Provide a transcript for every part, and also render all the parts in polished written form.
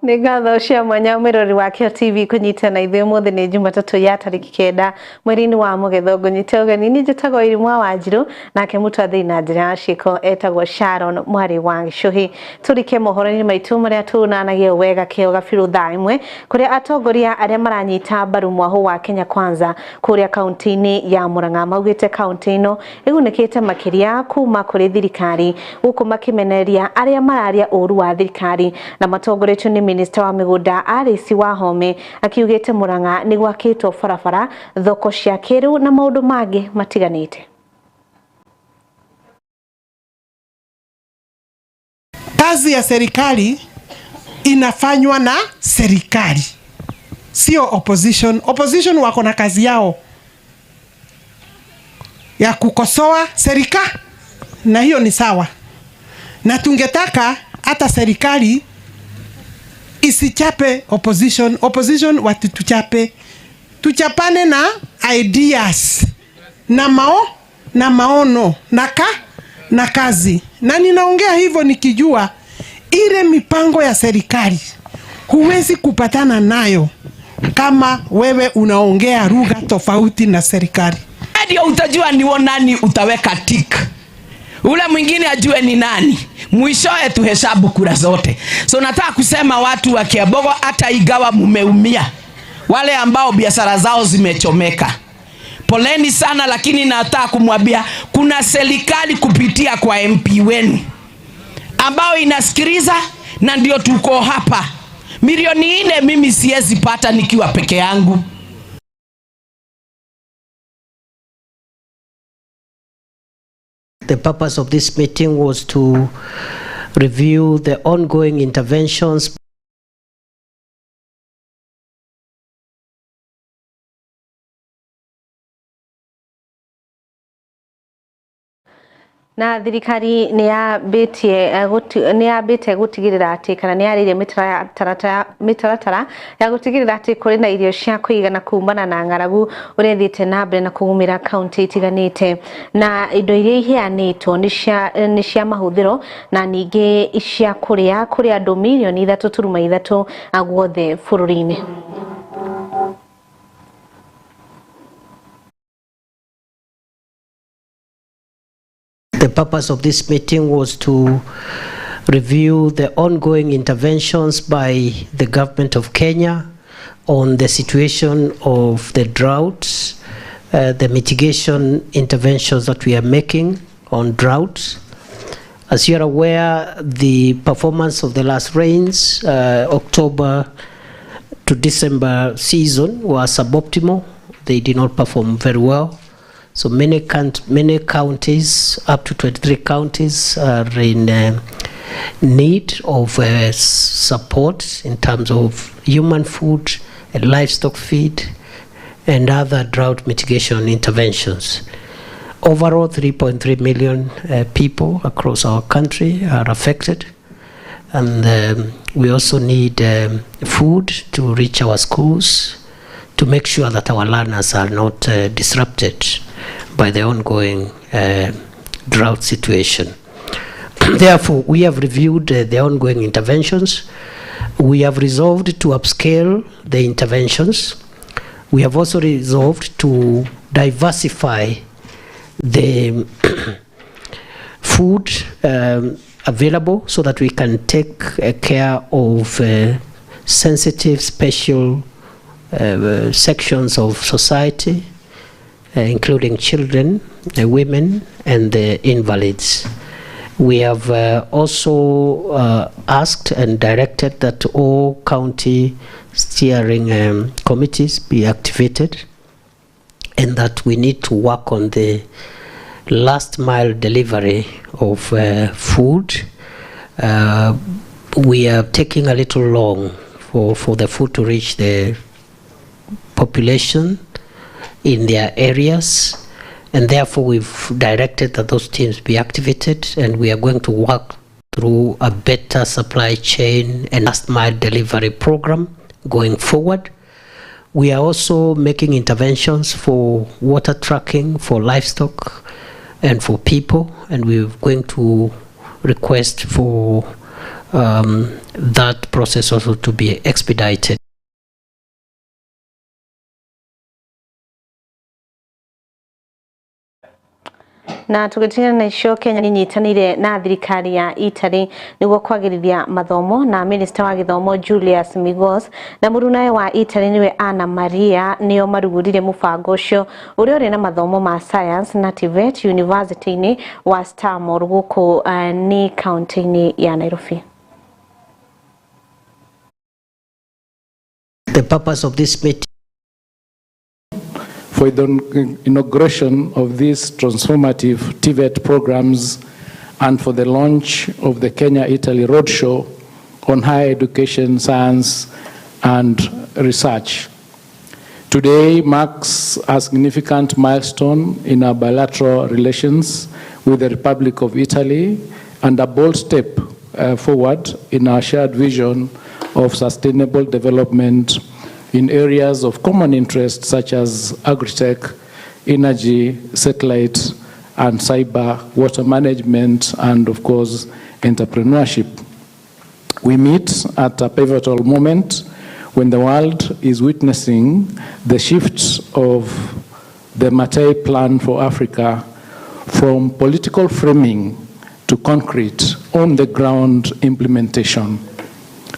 Nĩ ngatho cia mwanya mwĩrori wa Kĩo TV kũnyita na ithuĩ. Ũmũthĩ nĩ Jumatatũ ya tarĩki 9 mweri-inĩ wa Mũgetho. Ngũnyite ũgeni niĩ njĩtagwo Irimũ wa Wanjirũ, nake mũtwathĩri na njĩra ya ciĩko etagwo Sharon mwarĩ wa Gĩcũhĩ. Tũrike mohoro-inĩ maitũ marĩa tũnanagia wega kĩo gabirũ thaa 1, kũrĩa atongoria arĩa maranyita mbaru mwahũ wa Kenya Kwanza kũrĩa kaunti-inĩ ya Murang'a maugĩte kaunti ĩno ĩgunĩkĩte makĩria kuma kũrĩ thirikari, gũkũ makĩmenereria arĩa mararia ũru wa thirikari na matongoretio nĩ minista wa mĩgũnda Alice Wahome akiugĩte Murang'a nĩ gwakĩtwo barabara, thoko cia kĩrĩu na maũndũ mangĩ matiganĩte. Kazi ya serikali inafanywa na serikali, sio opposition. Opposition wako na kazi yao ya kukosoa serikali, na hiyo ni sawa, na tungetaka hata serikali isichape opposition. Opposition watutuchape, tuchapane na ideas na na maono na kazi. Na ninaongea hivyo nikijua ile mipango ya serikali huwezi kupatana nayo kama wewe unaongea lugha tofauti na serikali. Ndio utajua ni nani utaweka tick, ule mwingine ajue ni nani. Mwishowe tuhesabu kura zote. So nataka kusema watu wa Kiambogo, hata ingawa mumeumia, wale ambao biashara zao zimechomeka, poleni sana, lakini nataka kumwambia kuna serikali kupitia kwa MP wenu ambao inasikiliza, na ndio tuko hapa. Milioni 4 mimi siwezi pata nikiwa peke yangu. The purpose of this meeting was to review the ongoing interventions Na thirikari nĩ yambĩtie gũtigĩrĩra atĩ kana nĩ yarĩirie mĩtaratara ya gũtigĩrĩra atĩ kũrĩ na irio cia kũigana kumana na ng'aragu ũrĩa ĩthiĩte na mbere na kũgũmĩra kaunti itiganĩte, na indo iria iheanĩtwo nĩ cia mahũthĩro na ningĩ cia kũrĩa kũrĩ andũ mirioni 3.3 guothe bũrũri-inĩ. The purpose of this meeting was to review the ongoing interventions by the government of Kenya on the situation of the droughts, the mitigation interventions that we are making on droughts. As you are aware, the performance of the last rains, October to December season, was suboptimal. They did not perform very well. So many counties, up to 23 counties, are in need of support in terms of human food and livestock feed and other drought mitigation interventions. Overall, 3.3 million people across our country are affected, and we also need food to reach our schools to make sure that our learners are not disrupted by the ongoing drought situation. Therefore, we have reviewed the ongoing interventions. We have resolved to upscale the interventions. We have also resolved to diversify the food available so that we can take care of sensitive, special sections of society, including children, women, and the invalids. We have also asked and directed that all county steering committees be activated, and that we need to work on the last mile delivery of food. We are taking a little long for the food to reach the population in their areas, and therefore we've directed that those teams be activated, and we are going to work through a better supply chain and last mile delivery program going forward. We are also making interventions for water tracking for livestock and for people, and we're going to request for that process also to be expedited. Na tũgĩtigana na icio, Kenya nĩnyitanĩire na thirikari ya Italy nĩguo kwagĩrithia mathomo, na minista wa gĩthomo Julius Migos na mũrunawe wa Italy nĩwe Anna Maria nĩo marugũrire mũbango ũcio ũrĩa ũrĩ na mathomo ma science na TVET University-inĩ wa Starmore gũkũ nĩ kaunti-inĩ ya Nairobi. The purpose of this meeting for the inauguration of these transformative TVET programs and for the launch of the Kenya-Italy Roadshow on higher education, science, and research. Today marks a significant milestone in our bilateral relations with the Republic of Italy and a bold step forward in our shared vision of sustainable development in areas of common interest such as agritech, energy, satellite, and cyber, water management, and of course, entrepreneurship. We meet at a pivotal moment when the world is witnessing the shift of the Mattei Plan for Africa from political framing to concrete, on-the-ground implementation.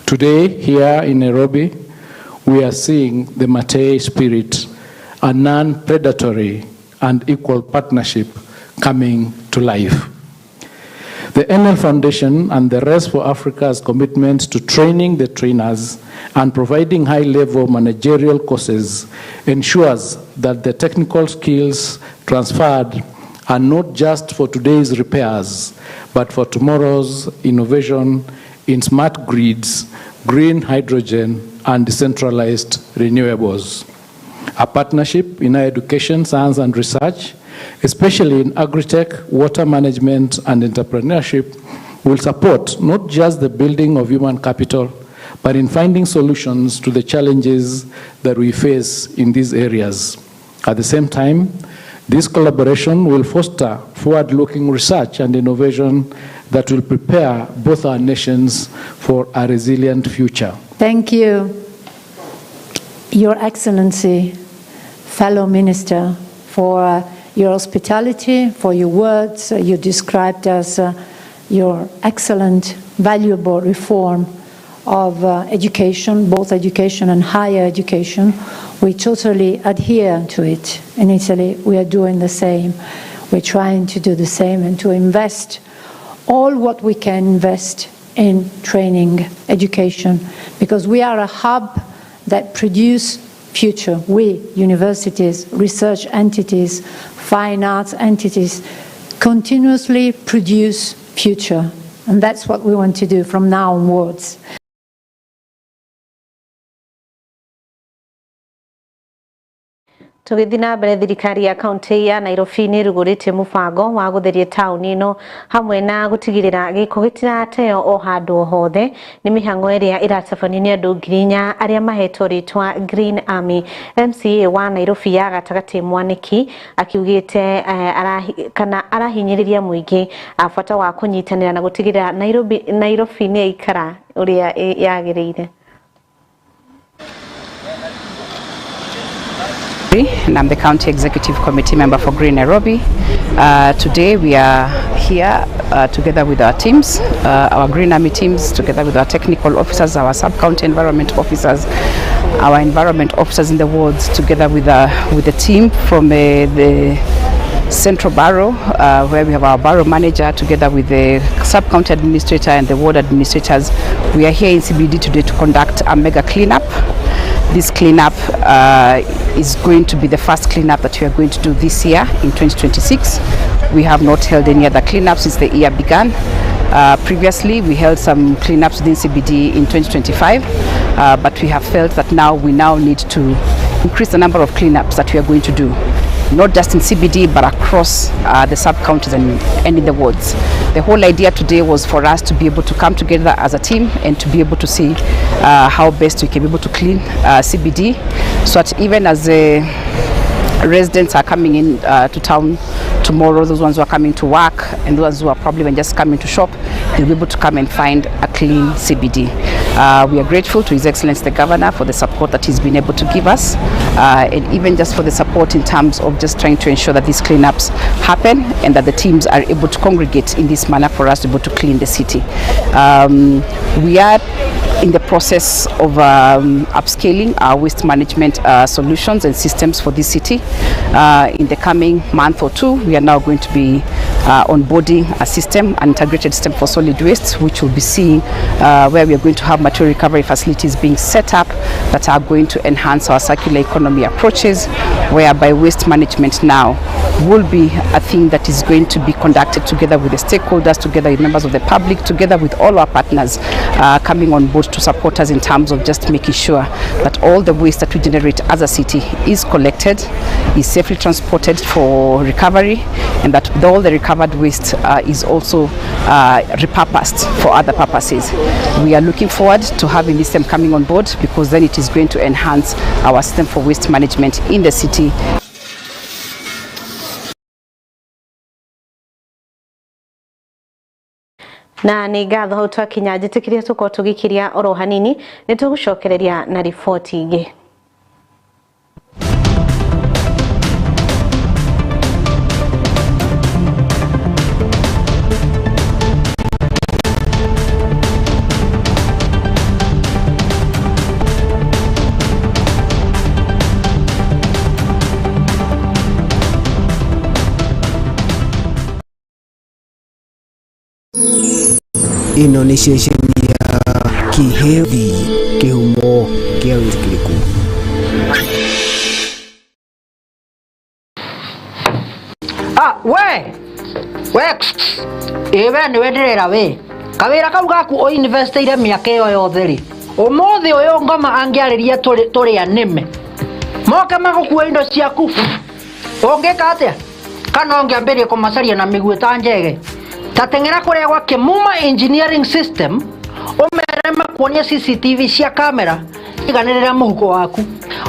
Today, here in Nairobi, we are seeing the Mattei spirit, a non-predatory and equal partnership coming to life. The Enel Foundation and the Rest for Africa's commitment to training the trainers and providing high-level managerial courses ensures that the technical skills transferred are not just for today's repairs, but for tomorrow's innovation in smart grids, green hydrogen, and decentralized renewables. A partnership in higher education, science, and research, especially in agritech, water management, and entrepreneurship, will support not just the building of human capital, but in finding solutions to the challenges that we face in these areas. At the same time, this collaboration will foster forward-looking research and innovation that will prepare both our nations for a resilient future. Thank you, Your Excellency, fellow Minister, for your hospitality, for your words. You described as your excellent, valuable reform of education, both education and higher education. We totally adhere to it. In Italy, we are doing the same. We're trying to do the same and to invest all what we can invest in training, education, because we are a hub that produce future. We, universities, research entities, fine arts entities, continuously produce future. And that's what we want to do from now onwards. Tũgĩthiĩ na mbere, thirikari ya kaunti ya Nairobi nĩ ĩrugũrĩtie mũbango wa gũtheria taũni ĩno hamwe na gũtigĩrĩra gĩko gĩtirateo o handũ o hothe. Nĩ mĩhang'o ĩrĩa ĩratabanio nĩ andũ 4,000 arĩa mahetwo rĩtwa Green Army. MCA wa Nairobi ya gatagatĩ Mwaniki akiugĩte kana arahinyĩrĩria mũingĩ bata wa kũnyitanĩra na gũtigĩrĩra Nairobi nĩ yaikara ũrĩa yagĩrĩire. And I'm the County Executive Committee member for Green Nairobi. Today we are here together with our teams, our Green Army teams, together with our technical officers, our sub-county environment officers, our environment officers in the wards, together with the team from the Central Borough, where we have our borough manager, together with the sub-county administrator and the ward administrators. We are here in CBD today to conduct a mega cleanup. This cleanup is going to be the first cleanup that we are going to do this year in 2026. We have not held any other cleanup since the year began. Previously, we held some cleanups within CBD in 2025, but we have felt that now we now need to increase the number of cleanups that we are going to do, not just in CBD, but across the sub-counties and in the wards. The whole idea today was for us to be able to come together as a team and to be able to see how best we can be able to clean CBD, so that even as the residents are coming in to town Tomorrow, those ones who are coming to work and those who are probably even just coming to shop, they'll be able to come and find a clean CBD. We are grateful to His Excellency the Governor for the support that he's been able to give us, and even just for the support in terms of just trying to ensure that these cleanups happen and that the teams are able to congregate in this manner for us to be able to clean the city. We are in the process of upscaling our waste management solutions and systems for this city. In the coming month or two, we are now going to be onboarding a system, an integrated system for solid waste, which will be seeing where we are going to have material recovery facilities being set up that are going to enhance our circular economy approaches, whereby waste management now will be a thing that is going to be conducted together with the stakeholders, together with members of the public, together with all our partners coming on board to support us in terms of just making sure that all the waste that we generate as a city is collected, is safely transported for recovery, and that all the recovered waste is also repurposed for other purposes. We are looking forward to having this system coming on board, because then it is going to enhance our system for waste management in the city. Na nĩ ngatho hau twakinya njĩtĩkĩria tũkorwo tũgĩkiria oro hanini nĩ tũgũcokereria na riboti ingĩ. Ĩno nĩ ceceni ya Kĩhĩthi, kĩhumo kĩa wĩtĩkĩrĩku. Ah, we we ĩ we nĩwe ndĩrera we kawĩra kau gaku ũinvestĩire mĩaka ĩyo yothe rĩ, ũmũthĩ ũyũ ngoma angĩarĩria tũrĩ anĩme moke magũkue indo ciaku, ũngĩka atĩa? Kana ũngĩambĩrĩria kũmacaria na mĩguĩ ta njege? Ta teng'era kũrĩa gwa Kĩmuma Engineering System ũmere makuonie CCTV cia kamera iganĩrĩra mũhuko waku.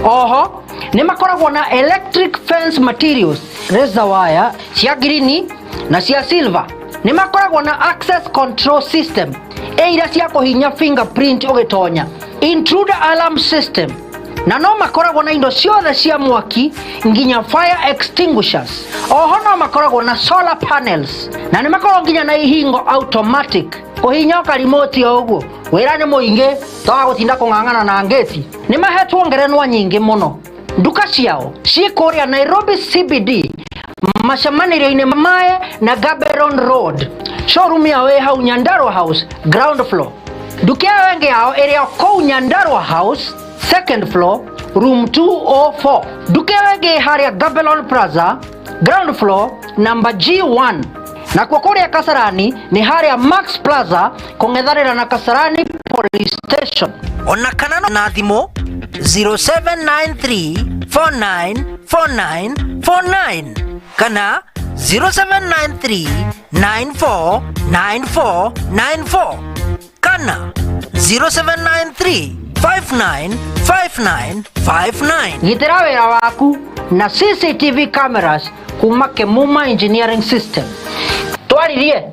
Oho nĩ makoragwo na electric fence materials, razor wire cia green na cia silver. Nĩ makoragwo na access control system ĩ iria cia kũhinya fingerprint ũgĩtonya, intruder alarm system, na no makoragwo na indo ciothe cia mwaki nginya fire extinguishers. Oho no makoragwo na solar panels na nĩ makoragwo nginya na ihingo automatic kũhinya karimoti o ũguo. Wĩra nĩ mũingĩ toga gũtinda kũng'ang'ana na ngĩti. Nĩ mahetwo ngerenwa nyingĩ mũno. Nduka ciao ciĩ kũrĩa Nairobi CBD macemanĩrio-inĩ Mae na Gaborone Road. Showroom yao ĩ hau Nyandarua House ground floor. Nduka ĩyo ĩngĩ yao ĩrĩ o kũu Nyandarua House second floor room 204. Nduka ĩyo ĩngĩ harĩa Gaborone Plaza ground floor number G1. Nakuo kũrĩa Kasarani nĩ harĩa Max Plaza kũng'ethanĩra na Kasarani Police Station. Ona kana na thimũ 0793494949 kana 0793949494 kana 0793595959. Gitĩra wĩra waku na CCTV cameras kuma Kĩmuma Engineering System. Twaririe.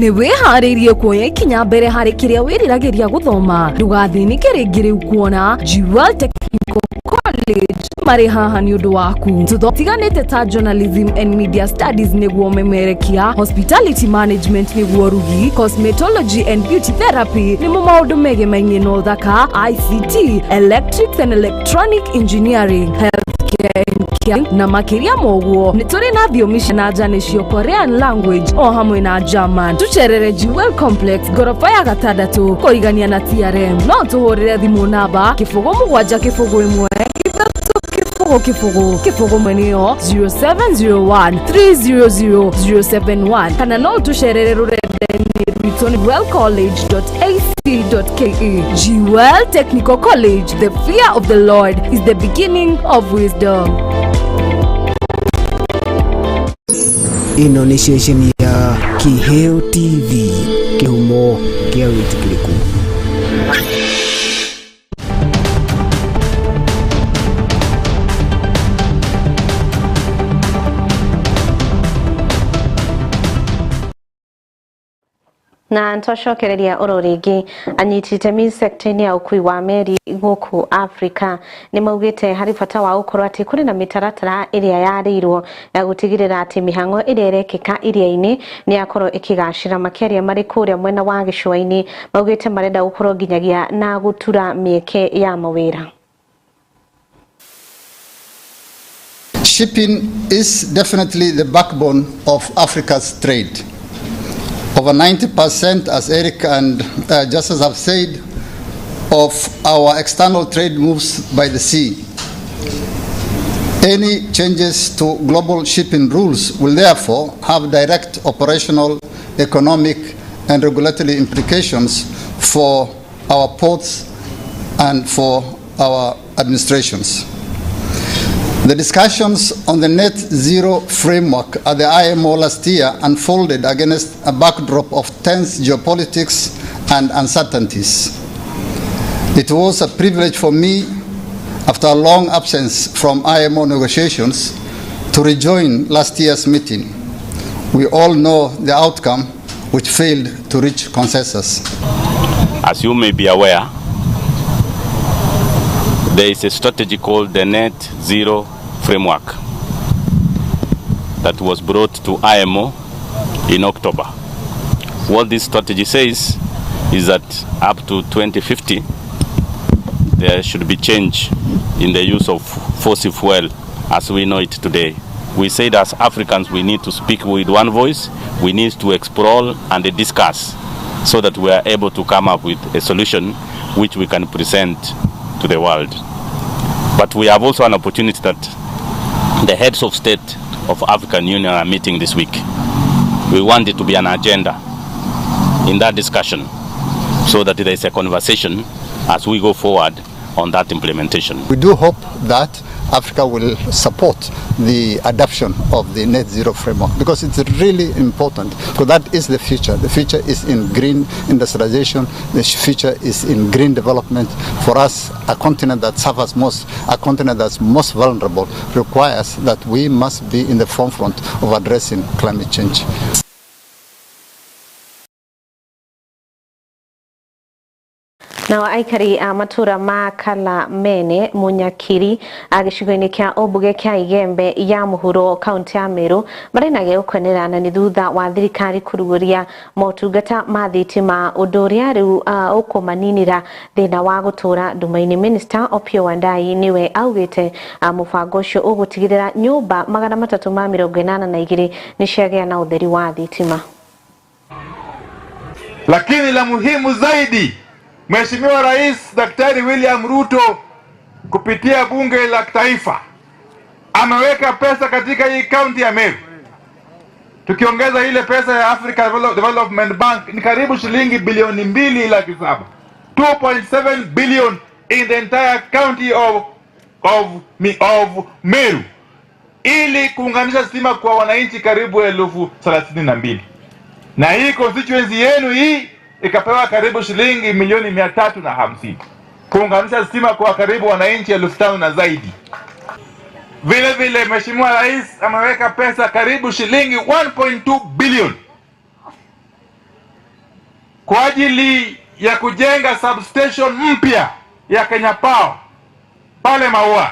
Nĩ wĩharĩirie kuoya ikinya mbere harĩ kĩrĩa wĩriragĩria gũthoma. Ndũgathĩnĩke rĩngĩ rĩu kuona Jewel Technical College marĩ haha nĩ ũndũ waku. Tũthotiganĩte ta journalism and media studies nĩguo memerekia, hospitality management nĩguo rugi, cosmetology and beauty therapy nĩmo maũndũ megemainie na ũthaka, ICT, electrics and electronic engineering, healthcare and care, na makĩria ma ũguo nĩ tũrĩ na thiomi cia na nja nĩcio Korean language o hamwe na German. Tũcerere Jewel Complex ngoroba ya gatandatũ kũrigania na TRM. No tũhũrĩre thimũ namba 0 7 0 1 3 0 0 0 nĩyo 0701 300 071 kana no tũcerere rũrenda-inĩ rwitũ nĩ wellcollege.ac.ke. Jewel Technical College, the fear of the Lord is the beginning of wisdom. Ĩno nĩ ceceni ya Kiheo TV, kĩhumo kĩa wĩtĩkĩrĩku. Na twacokereria oro rĩngĩ, anyiti itemi sekta-inĩ ya ũkui wa meri gũkũ Afrika nĩ maugĩte harĩ bata wa gũkorwo atĩ kũrĩ na mĩtaratara ĩrĩa yarĩirwo ya gũtigĩrĩra atĩ mĩhang'o ĩrĩa ĩrekĩka iria-inĩ nĩ yakorwo ĩkĩgacĩra. Makĩaria marĩ kũrĩa mwena wa gĩcũa-inĩ, maugĩte marenda gũkorwo nginyagia na gũtura mĩeke ya mawĩra. Shipping is definitely the backbone of Africa's trade. Over 90%, as Eric and Justice have said, of our external trade moves by the sea. Any changes to global shipping rules will therefore have direct operational, economic, and regulatory implications for our ports and for our administrations. The discussions on the net zero framework at the IMO last year unfolded against a backdrop of tense geopolitics and uncertainties. It was a privilege for me, after a long absence from IMO negotiations, to rejoin last year's meeting. We all know the outcome, which failed to reach consensus. As you may be aware, there is a strategy called the Net Zero Framework that was brought to IMO in October. What this strategy says is that up to 2050, there should be change in the use of fossil fuel as we know it today. We said as Africans we need to speak with one voice, we need to explore and discuss so that we are able to come up with a solution which we can present to the world. But we have also an opportunity that the heads of state of African Union are meeting this week. We want it to be an agenda in that discussion so that there is a conversation as we go forward on that implementation. We do hope that Africa will support the adoption of the net zero framework because it's really important, because that is the future. The future is in green industrialization, the future is in green development. For us, a continent that suffers most, a continent that's most vulnerable, requires that we must be in the forefront of addressing climate change. Nao aikari a matura ma Kalamene Munyakiri gĩcigo-inĩ kĩa ũmbunge kĩa Igembe ya mũhuro, kaunti ya Meru, marĩ na gĩgũkenera na nĩ thutha wa thirikari kũrugũria motungata ma thitima, ũndũ ũrĩa rĩu ũkũmaninĩra thĩna wa gũtũra nduma-inĩ. Minister Opiyo Wandayi nĩwe augĩte mũbango ũcio ũgũtigĩrĩra nyũmba 382 nĩ ciagĩa na ũtheri wa thitima. Lakini la muhimu zaidi, Mheshimiwa Rais Daktari William Ruto kupitia Bunge la Taifa ameweka pesa katika hii kaunti ya Meru. Tukiongeza ile pesa ya Africa Development Bank ni karibu shilingi bilioni 2.7, 2.7 billion in the entire county of Meru ili kuunganisha stima kwa wananchi karibu 32,000, na hii constituency yenu hii ikapewa karibu shilingi milioni 350 kuunganisha stima kwa karibu wananchi 5,000 na zaidi. Vile vile Mheshimiwa Rais ameweka pesa karibu shilingi 1.2 billion kwa ajili ya kujenga substation mpya ya Kenya Power pale Maua.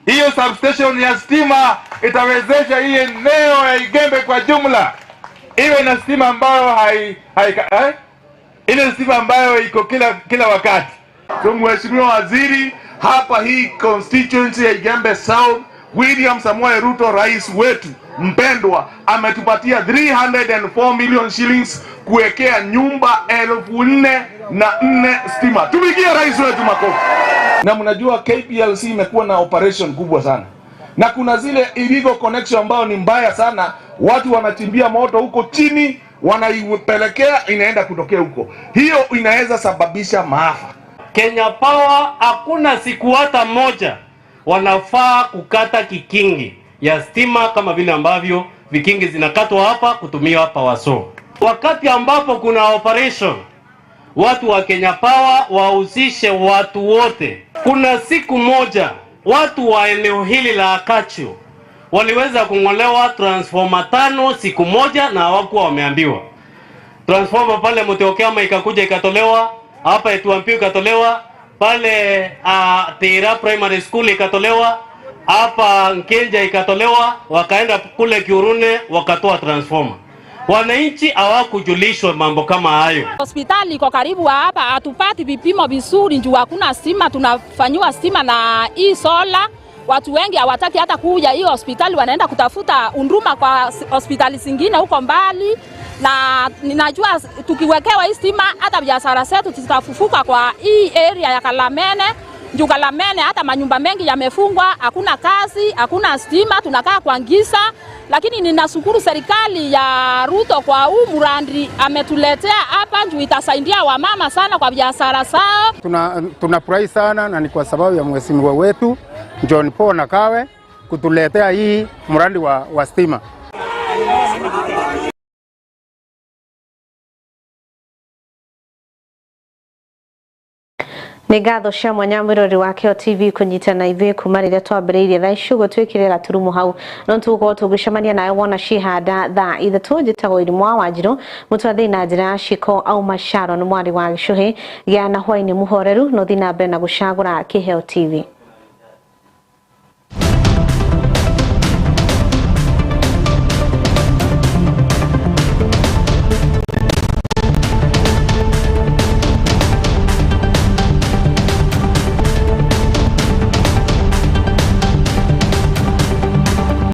Hiyo substation ya stima itawezesha hii eneo ya Igembe kwa jumla iwe na stima ambayo ile stima ambayo iko kila wakati. So Mheshimiwa Waziri, hapa hii constituency ya Igembe South, William Samoei Ruto rais wetu mpendwa ametupatia 304 million shillings kuwekea nyumba 4,004 stima. Tupigie rais wetu makofi. Na mnajua KPLC imekuwa na operation kubwa sana, na kuna zile illegal connection ambayo ni mbaya sana. Watu wanachimbia moto huko chini, wanaipelekea inaenda kutokea huko. Hiyo inaweza sababisha maafa. Kenya Power hakuna siku hata moja wanafaa kukata kikingi ya stima kama vile ambavyo vikingi zinakatwa hapa kutumia power saw. Wakati ambapo kuna operation, watu wa Kenya Power wahusishe watu wote. Kuna siku moja watu wa eneo hili la Akachu waliweza kung'olewa transformer 5 siku moja na hawakuwa wameambiwa. Transformer pale Muteokeama ikakuja ikatolewa, hapa Etuampiu ikatolewa, pale Tira Primary School ikatolewa, hapa Nkenja ikatolewa, wakaenda kule Kiurune wakatoa transformer. Wananchi hawakujulishwa mambo kama hayo. Hospitali iko karibu hapa, hatupati vipimo vizuri juu hakuna stima, tunafanyiwa stima na hii sola. Watu wengi hawataki hata kuja hii hospitali, wanaenda kutafuta huduma kwa hospitali zingine huko mbali. Na ninajua tukiwekewa hii stima hata biashara zetu zitafufuka kwa hii area ya Kalamene. Juu Kalamene hata manyumba mengi yamefungwa, hakuna kazi, hakuna stima, tunakaa kwa giza. Lakini ninashukuru serikali ya Ruto kwa huu mradi ametuletea hapa, juu itasaidia wamama sana kwa biashara zao. Tunafurahi sana na ni kwa sababu ya mheshimiwa wetu John Paul Nakawe kutuletea hii mradi wa stima. Nĩ ngatho cia mwanya mwĩrori wa Kĩo TV kũnyitana ithuĩ kuma rĩrĩa twambĩrĩirie thaa ici ũguo twĩkĩre gaturumo hau no tũgũkorwo tũgĩcemania nawe wona cihanda thaa 3. Njĩtagwo Irimũ wa Wanjirũ mũtwathĩi na njĩra ya ciko auma Sharon mwarĩ wa Gĩcũhĩ gĩa na hwaĩ-inĩ mũhoreru no thiĩ na mbere na gũcagũra Kĩheo TV.